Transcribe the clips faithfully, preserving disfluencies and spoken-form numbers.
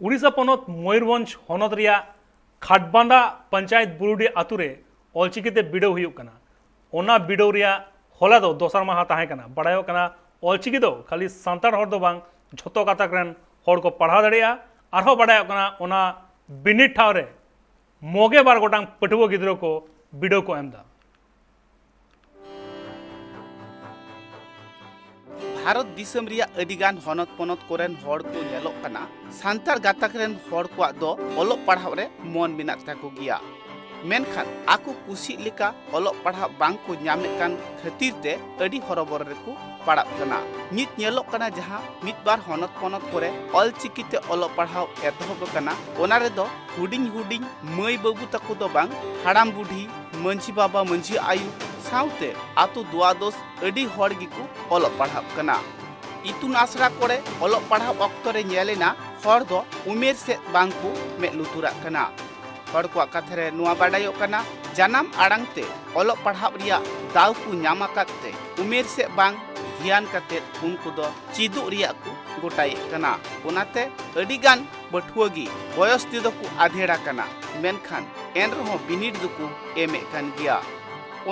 ᱩᱲᱤᱥᱥᱟ ᱯᱚᱱᱚᱛ ᱢᱚᱭᱩᱨᱵᱷᱚᱸᱡᱽ ᱦᱚᱱᱚᱛ ᱨᱮᱭᱟᱜ ᱠᱷᱟᱴᱵᱟᱸᱫᱟ ᱯᱚᱧᱪᱟᱭᱮᱛ ᱵᱩᱨᱩᱰᱤ ᱟᱛᱳ ᱨᱮ ᱚᱞᱪᱤᱠᱤ ᱛᱮ ᱵᱤᱰᱟᱹᱣ ᱦᱩᱭᱩᱜ ᱠᱟᱱᱟ᱾ ᱚᱱᱟ ᱵᱤᱰᱟᱹᱣ ᱨᱮᱭᱟᱜ ᱦᱚᱞᱟ ᱫᱚ ᱫᱚᱥᱟᱨ ᱢᱟᱦᱟ ᱛᱟᱦᱮᱸ ᱠᱟᱱᱟ᱾ ᱵᱟᱲᱟᱭᱚᱜ ᱠᱟᱱᱟ, ᱚᱞᱪᱤᱠᱤ ᱫᱚ ᱠᱷᱟᱹᱞᱤ ᱥᱟᱱᱛᱟᱲ ᱦᱚᱲ ᱫᱚ ᱵᱟᱝ, ᱡᱷᱚᱛᱚ ᱜᱟᱛᱟᱠ ᱨᱮᱱ ᱦᱚᱲ ᱠᱚ ᱯᱟᱲᱦᱟᱣ ᱫᱟᱲᱮᱭᱟᱜᱼᱟ᱾ ᱟᱨᱦᱚᱸ ᱵᱟᱲᱟᱭᱚᱜ ᱠᱟᱱᱟ, ᱚᱱᱟ ᱵᱤᱱᱤᱰ ᱴᱷᱟᱶ ᱨᱮ ᱢᱚᱜᱮ ᱵᱟᱨ ᱜᱚᱴᱟᱝ ᱯᱟᱹᱴᱷᱩᱣᱟᱹ ᱜᱤᱫᱽᱨᱟᱹ ᱠᱚ ᱵᱤᱰᱟᱹᱣ ᱠᱚ ᱮᱢ ᱮᱫᱟ᱾ ᱵᱷᱟᱨᱚᱛ ᱫᱤᱥᱚᱢ ᱨᱮᱭᱟᱜ ᱟᱹᱰᱤᱜᱟᱱ ᱦᱚᱱᱚᱛ ᱯᱚᱱᱚᱛ ᱠᱚᱨᱮᱱ ᱦᱚᱲ ᱠᱚ ᱧᱮᱞᱚᱜ ᱠᱟᱱᱟ, ᱥᱟᱱᱛᱟᱲ ᱜᱟᱛᱟᱠ ᱨᱮᱱ ᱦᱚᱲ ᱠᱚᱣᱟᱜ ᱫᱚ ᱚᱞᱚᱜ ᱯᱟᱲᱦᱟᱣ ᱨᱮ ᱢᱚᱱ ᱢᱮᱱᱟᱜ ᱛᱟᱠᱚ ᱜᱮᱭᱟ, ᱢᱮᱱᱠᱷᱟᱱ ᱟᱠᱚ ᱠᱩᱥᱤᱜ ᱞᱮᱠᱟ ᱚᱞᱚᱜ ᱯᱟᱲᱦᱟᱣ ᱵᱟᱝ ᱠᱚ ᱧᱟᱢᱮᱫ ᱠᱟᱱ ᱠᱷᱟᱹᱛᱤᱨ ᱛᱮ ᱟᱹᱰᱤ ᱦᱚᱨᱚᱵᱚᱨᱚ ᱨᱮᱠᱚ ᱯᱟᱲᱟᱜ ᱠᱟᱱᱟ᱾ ᱱᱤᱛ ᱧᱮᱞᱚᱜ ᱠᱟᱱᱟ, ᱡᱟᱦᱟᱸ ᱢᱤᱫ ᱵᱟᱨ ᱦᱚᱱᱚᱛ ᱯᱚᱱᱚᱛ ᱠᱚᱨᱮ ᱚᱞᱪᱤᱠᱤ ᱛᱮ ᱚᱞᱚᱜ ᱯᱟᱲᱦᱟᱣ ᱮᱛᱚᱦᱚᱵ ᱟᱠᱟᱱᱟ, ᱚᱱᱟ ᱨᱮᱫᱚ ᱦᱩᱰᱤᱧ ᱦᱩᱰᱤᱧ ᱢᱟᱹᱭ ᱵᱟᱹᱵᱩ ᱛᱟᱠᱚ ᱫᱚ ᱵᱟᱝ, ᱦᱟᱲᱟᱢ ᱵᱩᱰᱷᱤ, ᱢᱟᱹᱡᱷᱤ ᱵᱟᱵᱟ, ᱢᱟᱹᱡᱷᱤ ᱟᱭᱳ ᱥᱟᱶᱛᱮ ᱟᱛᱳ ᱫᱩᱣᱟᱫᱚᱥ ᱟᱹᱰᱤ ᱦᱚᱲ ᱜᱮᱠᱚ ᱚᱞᱚᱜ ᱯᱟᱲᱦᱟᱜ ᱠᱟᱱᱟ᱾ ᱤᱛᱩᱱ ᱟᱥᱲᱟ ᱠᱚᱨᱮ ᱚᱞᱚᱜ ᱯᱟᱲᱦᱟᱣ ᱚᱠᱛᱚ ᱨᱮ ᱧᱮᱞ ᱮᱱᱟ, ᱦᱚᱲ ᱫᱚ ᱩᱢᱮᱨ ᱥᱮᱫ ᱵᱟᱝ ᱠᱚ ᱢᱮᱫ ᱞᱩᱛᱩᱨᱟᱜ ᱠᱟᱱᱟ᱾ ᱦᱚᱲ ᱠᱚᱣᱟᱜ ᱠᱟᱛᱷᱟ ᱨᱮ ᱱᱚᱣᱟ ᱵᱟᱰᱟᱭᱚᱜ ᱠᱟᱱᱟ, ᱡᱟᱱᱟᱢ ᱟᱲᱟᱝ ᱛᱮ ᱚᱞᱚᱜ ᱯᱟᱲᱦᱟᱣ ᱨᱮᱭᱟᱜ ᱫᱟᱣ ᱠᱚ ᱧᱟᱢ ᱟᱠᱟᱫ ᱛᱮ ᱩᱢᱮᱨ ᱥᱮᱫ ᱵᱟᱝ ᱫᱷᱮᱭᱟᱱ ᱠᱟᱛᱮ ᱩᱱᱠᱩ ᱫᱚ ᱪᱮᱫᱚᱜ ᱨᱮᱭᱟᱜ ᱠᱚ ᱜᱚᱴᱟᱭᱮᱫ ᱠᱟᱱᱟ᱾ ᱚᱱᱟᱛᱮ ᱟᱹᱰᱤ ᱜᱟᱱ ᱯᱟᱹᱴᱷᱩᱣᱟᱹ ᱜᱮ ᱵᱚᱭᱚᱥ ᱛᱮᱫᱚ ᱠᱚ ᱟᱫᱷᱮᱲ ᱟᱠᱟᱱᱟ, ᱢᱮᱱᱠᱷᱟᱱ ᱮᱱ ᱨᱮᱦᱚᱸ ᱵᱤᱱᱤᱰ ᱫᱚᱠᱚ ᱮᱢᱮᱫ ᱠᱟᱱ ᱜᱮᱭᱟ᱾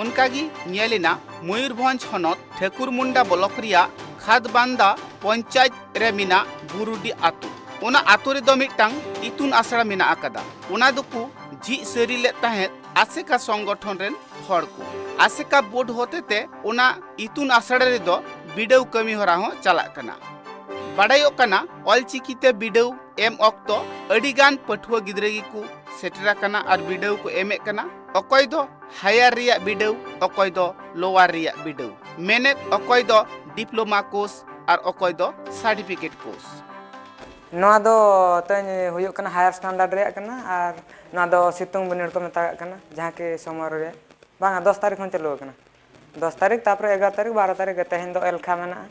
ᱚᱱᱠᱟ ᱜᱮ ᱧᱮᱞ ᱮᱱᱟ ᱢᱚᱭᱩᱨᱵᱷᱚᱸᱡᱽ ᱦᱚᱱᱚᱛ ᱴᱷᱟᱹᱠᱩᱨᱢᱩᱱᱰᱟ ᱵᱞᱚᱠ ᱨᱮᱭᱟᱜ ᱠᱷᱟᱫᱽᱵᱟᱱᱫᱟ ᱯᱚᱧᱪᱟᱭᱮᱛ ᱨᱮ ᱢᱮᱱᱟᱜ ᱵᱩᱨᱩᱰᱤ ᱟᱛᱳ᱾ ᱚᱱᱟ ᱟᱛᱳ ᱨᱮᱫᱚ ᱢᱤᱫᱴᱟᱝ ᱤᱛᱩᱱ ᱟᱥᱲᱟ ᱢᱮᱱᱟᱜ ᱟᱠᱟᱫᱟ᱾ ᱚᱱᱟ ᱫᱚᱠᱚ ᱡᱷᱤᱡ ᱥᱟᱹᱨᱤ ᱞᱮᱫ ᱛᱟᱦᱮᱸᱫ ᱟᱥᱮᱠᱟ ᱥᱚᱝᱜᱚᱴᱷᱚᱱ ᱨᱮᱱ ᱦᱚᱲ ᱠᱚ᱾ ᱟᱥᱮᱠᱟ ᱵᱳᱨᱰ ᱦᱚᱛᱮᱛᱮ ᱚᱱᱟ ᱤᱛᱩᱱ ᱟᱥᱲᱟ ᱨᱮᱫᱚ ᱵᱤᱰᱟᱹᱣ ᱠᱟᱹᱢᱤ ᱦᱚᱨᱟ ᱦᱚᱸ ᱪᱟᱞᱟᱜ ᱠᱟᱱᱟ᱾ ᱵᱟᱰᱟᱭᱚᱜ ᱠᱟᱱᱟ, ᱚᱞᱪᱤᱠᱤ ᱛᱮ ᱵᱤᱰᱟᱹᱣ ᱮᱢ ᱚᱠᱛᱚ ᱟᱹᱰᱤ ᱜᱟᱱ ᱯᱟᱹᱴᱷᱩᱣᱟᱹ ᱜᱤᱫᱽᱨᱟᱹ ᱜᱮᱠᱚ ᱥᱮᱴᱮᱨ ᱟᱠᱟᱱᱟ ᱟᱨ ᱵᱤᱰᱟᱹᱣ ᱠᱚ ᱮᱢᱮᱫ ᱠᱟᱱᱟ᱾ ᱚᱠᱚᱭ ᱫᱚ ᱦᱟᱭᱟᱨ ᱨᱮᱭᱟᱜ ᱵᱤᱰᱟᱹᱣ, ᱚᱠᱚᱭ ᱫᱚ ᱞᱳᱣᱟᱨ ᱨᱮᱭᱟᱜ ᱵᱤᱰᱟᱹᱣ, ᱢᱮᱱᱮᱫ ᱚᱠᱚᱭ ᱫᱚ ᱰᱤᱯᱞᱳᱢᱟ ᱠᱳᱨᱥ ᱟᱨ ᱚᱠᱚᱭ ᱫᱚ ᱥᱟᱨᱴᱤᱯᱷᱤᱠᱮᱴ ᱠᱳᱨᱥ᱾ ᱱᱚᱣᱟ ᱫᱚ ᱛᱮᱦᱮᱧ ᱦᱩᱭᱩᱜ ᱠᱟᱱᱟ ᱦᱟᱭᱟᱨ ᱥᱴᱟᱱᱰᱟᱨᱰ ᱨᱮᱭᱟᱜ ᱠᱟᱱᱟ, ᱟᱨ ᱱᱚᱣᱟ ᱫᱚ ᱥᱤᱛᱩᱝ ᱵᱤᱱᱤᱰ ᱠᱚ ᱢᱮᱛᱟᱜᱟᱜ ᱠᱟᱱᱟ, ᱡᱟᱦᱟᱸ ᱠᱤ ᱥᱚᱢᱚᱭ ᱨᱮ ᱵᱟᱝᱟ, ᱫᱚᱥ ᱛᱟᱹᱨᱤᱠᱷ ᱠᱷᱚᱱ ᱪᱟᱹᱞᱩ ᱟᱠᱟᱱᱟ᱾ ᱫᱚᱥ ᱛᱟᱹᱨᱤᱠᱷ, ᱛᱟᱨᱯᱚᱨᱮ ᱮᱜᱟᱨᱚ ᱛᱟᱹᱨᱤᱠᱷ, ᱵᱟᱨᱚ ᱛᱟᱹᱨᱤᱠᱷ, ᱛᱮᱦᱮᱧ ᱫᱚ ᱮᱞᱠᱷᱟ ᱢᱮᱱᱟᱜᱼᱟ,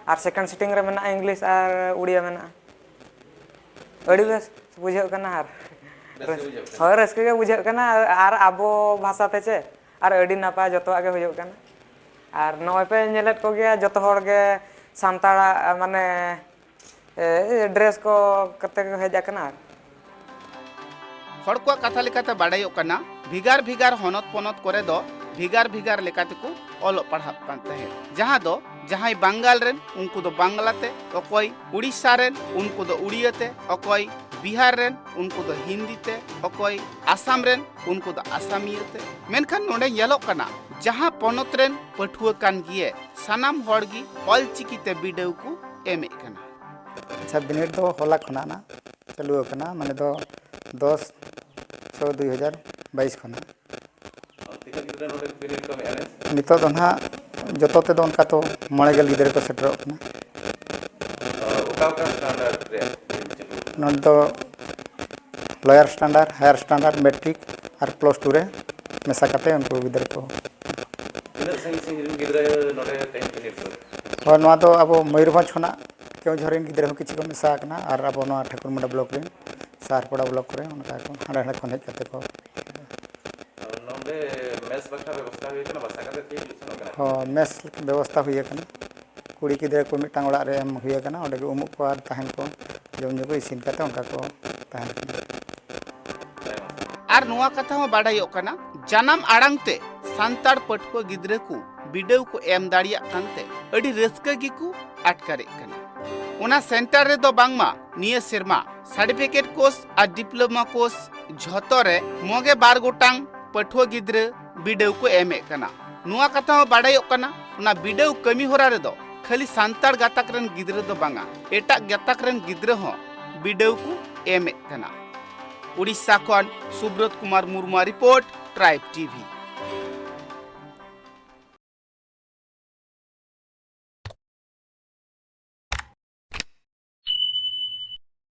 ᱟᱨ ᱥᱮᱠᱮᱱᱰ ᱥᱤᱴᱤᱝ ᱨᱮ ᱢᱮᱱᱟᱜᱼᱟ ᱤᱝᱞᱤᱥ ᱟᱨ ᱩᱲᱤᱭᱟ ᱢᱮᱱᱟᱜᱼᱟ᱾ ᱟᱹᱰᱤ ᱵᱮᱥ ᱵᱩᱡᱷᱟᱹᱜ ᱠᱟᱱᱟ, ᱟᱨ ᱨᱟᱹᱥᱠᱟᱹ ᱵᱩᱡᱷᱟᱹᱜ ᱠᱟᱱᱟ᱾ ᱦᱳᱭ, ᱨᱟᱹᱥᱠᱟᱹ ᱜᱮ ᱵᱩᱡᱷᱟᱹᱜ ᱠᱟᱱᱟ, ᱟᱨ ᱟᱵᱚ ᱵᱷᱟᱥᱟ ᱛᱮ ᱪᱮ, ᱟᱨ ᱟᱹᱰᱤ ᱱᱟᱯᱟᱭ ᱡᱚᱛᱚᱣᱟᱜ ᱜᱮ ᱦᱩᱭᱩᱜ ᱠᱟᱱᱟ᱾ ᱟᱨ ᱱᱚᱜᱼᱚᱭ ᱯᱮ ᱧᱮᱞᱮᱫ ᱠᱚᱜᱮᱭᱟ, ᱡᱚᱛᱚ ᱦᱚᱲ ᱜᱮ ᱥᱟᱱᱛᱟᱲᱟᱜ, ᱢᱟᱱᱮ, ᱰᱨᱮᱥ ᱠᱚ ᱠᱟᱛᱮ ᱠᱚ ᱦᱮᱡ ᱟᱠᱟᱱᱟ᱾ ᱦᱚᱲ ᱠᱚᱣᱟᱜ ᱠᱟᱛᱷᱟ ᱞᱮᱠᱟᱛᱮ ᱵᱟᱰᱟᱭᱚᱜ ᱠᱟᱱᱟ, ᱵᱷᱮᱜᱟᱨ ᱵᱷᱮᱜᱟᱨ ᱦᱚᱱᱚᱛ ᱯᱚᱱᱚᱛ ᱠᱚᱨᱮ ᱫᱚ ᱵᱷᱮᱜᱟᱨ ᱵᱷᱮᱜᱟᱨ ᱞᱮᱠᱟ ᱛᱮᱠᱚ ᱚᱞᱚᱜ ᱯᱟᱲᱦᱟᱜ ᱠᱟᱱ ᱛᱟᱦᱮᱸᱫ, ᱡᱟᱦᱟᱸ ᱫᱚ ᱡᱟᱦᱟᱸᱭ ᱵᱟᱝᱜᱟᱞ ᱨᱮᱱ, ᱩᱱᱠᱩ ᱫᱚ ᱵᱟᱝᱞᱟ ᱛᱮ, ᱚᱠᱚᱭ ᱩᱲᱤᱥᱥᱟ ᱨᱮᱱ, ᱩᱱᱠᱩ ᱫᱚ ᱩᱲᱤᱭᱟᱹ ᱛᱮ, ᱚᱠᱚᱭ ᱵᱤᱦᱟᱨ ᱨᱮᱱ, ᱩᱱᱠᱩ ᱫᱚ ᱦᱤᱱᱫᱤ ᱛᱮ, ᱚᱠᱚᱭ ᱟᱥᱟᱢ ᱨᱮᱱ, ᱩᱱᱠᱩ ᱫᱚ ᱟᱥᱟᱢᱤᱭᱟᱹ ᱛᱮ᱾ ᱢᱮᱱᱠᱷᱟᱱ ᱱᱚᱰᱮ ᱧᱮᱞᱚᱜ ᱠᱟᱱᱟ, ᱡᱟᱦᱟᱸ ᱯᱚᱱᱚᱛ ᱨᱮᱱ ᱯᱟᱹᱴᱷᱩᱣᱟᱹ ᱠᱟᱱ ᱜᱮᱭᱮ, ᱥᱟᱱᱟᱢ ᱦᱚᱲ ᱜᱮ ᱚᱞᱪᱤᱠᱤ ᱛᱮ ᱵᱤᱰᱟᱹᱣ ᱠᱚ ᱮᱢᱮᱫ ᱠᱟᱱᱟ᱾ ᱟᱪᱪᱷᱟ, ᱵᱤᱱᱤᱰ ᱫᱚ ᱦᱚᱞᱟ ᱠᱷᱚᱱᱟᱜ ᱱᱟᱜ ᱪᱟᱹᱞᱩ ᱟᱠᱟᱱᱟ, ᱢᱟᱱᱮ ᱫᱚ ᱫᱚᱥ ᱪᱷᱚ ᱫᱩᱭ ᱦᱟᱡᱟᱨ ᱵᱟᱭᱤᱥ ᱠᱷᱚᱱᱟᱜ᱾ ᱛᱤᱱᱟᱹᱜ ᱜᱤᱫᱽᱨᱟᱹ ᱱᱚᱰᱮ ᱵᱤᱱᱤᱰ ᱠᱚ ᱮᱢᱮᱫᱼᱟ ᱱᱮᱥ? ᱱᱤᱛᱚᱜ ᱫᱚ ᱱᱟᱦᱟᱜ ᱡᱚᱛᱚ ᱛᱮᱫᱚ ᱚᱱᱠᱟ ᱛᱚ ᱢᱚᱬᱮ ᱜᱮᱞ ᱜᱤᱫᱽᱨᱟᱹ ᱠᱚ ᱥᱮᱴᱮᱨᱚᱜ ᱠᱟᱱᱟ᱾ ᱚᱠᱟ ᱚᱠᱟ ᱥᱴᱟᱱᱰᱟᱨᱰ ᱨᱮ ᱵᱤᱱᱤᱰ ᱪᱟᱹᱞᱩ ᱟᱠᱟᱱᱟ? ᱱᱚᱰᱮ ᱫᱚ ᱞᱳᱭᱟᱨ ᱥᱴᱟᱱᱰᱟᱨᱰ, ᱦᱟᱭᱟᱨ ᱥᱴᱟᱱᱰᱟᱨᱰ, ᱢᱮᱴᱨᱤᱠ ᱟᱨ ᱯᱞᱟᱥ ᱴᱩ ᱨᱮ ᱢᱮᱥᱟ ᱠᱟᱛᱮ ᱩᱱᱠᱩ ᱜᱤᱫᱽᱨᱟᱹ ᱠᱚ᱾ ᱛᱤᱱᱟᱹᱜ ᱥᱟᱺᱜᱤᱧ ᱥᱟᱺᱜᱤᱧ ᱨᱮᱱ ᱜᱤᱫᱽᱨᱟᱹ ᱱᱚᱰᱮ ᱛᱮᱦᱮᱧ ᱵᱤᱱᱤᱰ ᱠᱚ? ᱦᱳᱭ, ᱱᱚᱣᱟ ᱫᱚ ᱟᱵᱚ ᱢᱚᱭᱩᱨᱵᱷᱚᱸᱡᱽ ᱠᱷᱚᱱᱟᱜ ᱠᱮᱣᱚᱱᱡᱷᱚᱨ ᱨᱮᱱ ᱜᱤᱫᱽᱨᱟᱹ ᱦᱚᱸ ᱠᱤᱪᱷᱩ ᱠᱚ ᱢᱮᱥᱟ ᱟᱠᱟᱱᱟ ᱟᱨ ᱟᱵᱚ ᱱᱚᱣᱟ ᱴᱷᱟᱹᱠᱩᱨᱢᱩᱸᱰᱟ ᱵᱞᱚᱠ ᱨᱮᱱ ᱥᱟᱦᱟᱨᱯᱟᱲᱟ ᱵᱞᱚᱠ ᱠᱚᱨᱮ ᱚᱱᱠᱟ ᱠᱚ ᱦᱟᱸᱰᱮ ᱱᱟᱰᱮ ᱠᱷᱚᱱ ᱦᱮᱡ ᱠᱟᱛᱮ ᱠᱚ᱾ ᱱᱚᱰᱮ ᱢᱮᱥ ᱵᱟᱠᱷᱨᱟ ᱵᱮᱵᱚᱥᱛᱷᱟ ᱦᱩᱭ ᱟᱠᱟᱱᱟ, ᱵᱟᱥᱟ ᱠᱟᱛᱮ ᱯᱮ ᱦᱤᱡᱩᱜ ᱥᱮᱱᱚᱜ ᱠᱟᱱᱟ? ᱦᱚᱸ, ᱢᱮᱥ ᱵᱮᱵᱚᱥᱛᱷᱟ ᱦᱩᱭ ᱟᱠᱟᱱᱟ᱾ ᱠᱩᱲᱤ ᱜᱤᱫᱽᱨᱟᱹ ᱠᱚ ᱢᱤᱫᱴᱟᱝ ᱚᱲᱟᱜ ᱨᱮ ᱮᱢ ᱦᱩᱭ ᱟᱠᱟᱱᱟ, ᱚᱸᱰᱮ ᱜᱮ ᱩᱢᱩᱜ ᱠᱚ ᱟᱨ ᱛᱟᱦᱮᱱ ᱠᱚ, ᱡᱚᱢ ᱧᱩ ᱠᱚ ᱤᱥᱤᱱ ᱠᱟᱛᱮ ᱚᱱᱠᱟ ᱠᱚ ᱛᱟᱦᱮᱱ ᱠᱟᱱᱟ᱾ ᱟᱨ ᱱᱚᱣᱟ ᱠᱟᱛᱷᱟ ᱦᱚᱸ ᱵᱟᱰᱟᱭᱚᱜ ᱠᱟᱱᱟ, ᱡᱟᱱᱟᱢ ᱟᱲᱟᱝ ᱛᱮ ᱥᱟᱱᱛᱟᱲ ᱯᱟᱹᱴᱷᱩᱣᱟᱹ ᱜᱤᱫᱽᱨᱟᱹ ᱠᱚ ᱵᱤᱰᱟᱹᱣ ᱠᱚ ᱮᱢ ᱫᱟᱲᱮᱭᱟᱜ ᱠᱟᱱᱛᱮ ᱟᱹᱰᱤ ᱨᱟᱹᱥᱠᱟᱹ ᱜᱮᱠᱚ ᱟᱴᱠᱟᱨᱮᱫ ᱠᱟᱱᱟ᱾ ᱚᱱᱟ ᱥᱮᱱᱴᱟᱨ ᱨᱮᱫᱚ ᱵᱟᱝᱢᱟ ᱱᱤᱭᱟᱹ ᱥᱮᱨᱢᱟ ᱥᱟᱨᱴᱤᱯᱷᱤᱠᱮᱴ ᱠᱳᱨᱥ ᱟᱨ ᱰᱤᱯᱞᱳᱢᱟ ᱠᱳᱨᱥ ᱡᱷᱚᱛᱚ ᱨᱮ ᱢᱚᱜᱮ ᱵᱟᱨ ᱜᱚᱴᱟᱝ ᱯᱟᱹᱴᱷᱩᱣᱟᱹ ᱜᱤᱫᱽᱨᱟᱹ ᱵᱤᱰᱟᱹᱣ ᱠᱚ ᱮᱢᱮᱫ ᱠᱟᱱᱟ᱾ ᱱᱚᱣᱟ ᱠᱟᱛᱷᱟ ᱦᱚᱸ ᱵᱟᱰᱟᱭᱚᱜ ᱠᱟᱱᱟ, ᱚᱱᱟ ᱵᱤᱰᱟᱹᱣ ᱠᱟᱹᱢᱤ ᱦᱚᱨᱟ ᱨᱮᱫᱚ ᱠᱷᱟᱹᱞᱤ ᱥᱟᱱᱛᱟᱲ ᱜᱟᱛᱟᱠ ᱨᱮᱱ ᱜᱤᱫᱽᱨᱟᱹ ᱫᱚ ᱵᱟᱝᱟ, ᱮᱴᱟᱜ ᱜᱟᱛᱟᱠ ᱨᱮᱱ ᱜᱤᱫᱽᱨᱟᱹ ᱦᱚᱸ ᱵᱤᱰᱟᱹᱣ ᱠᱚ ᱮᱢᱮᱫ ᱠᱟᱱᱟ᱾ ᱩᱲᱤᱥᱥᱟ ᱠᱷᱚᱱ ᱥᱩᱵᱨᱚᱛ ᱠᱩᱢᱟᱨ ᱢᱩᱨᱢᱩᱣᱟᱜ ᱨᱤᱯᱳᱨᱴ, ᱴᱨᱟᱭᱤᱵᱽ ᱴᱤᱵᱷᱤ᱾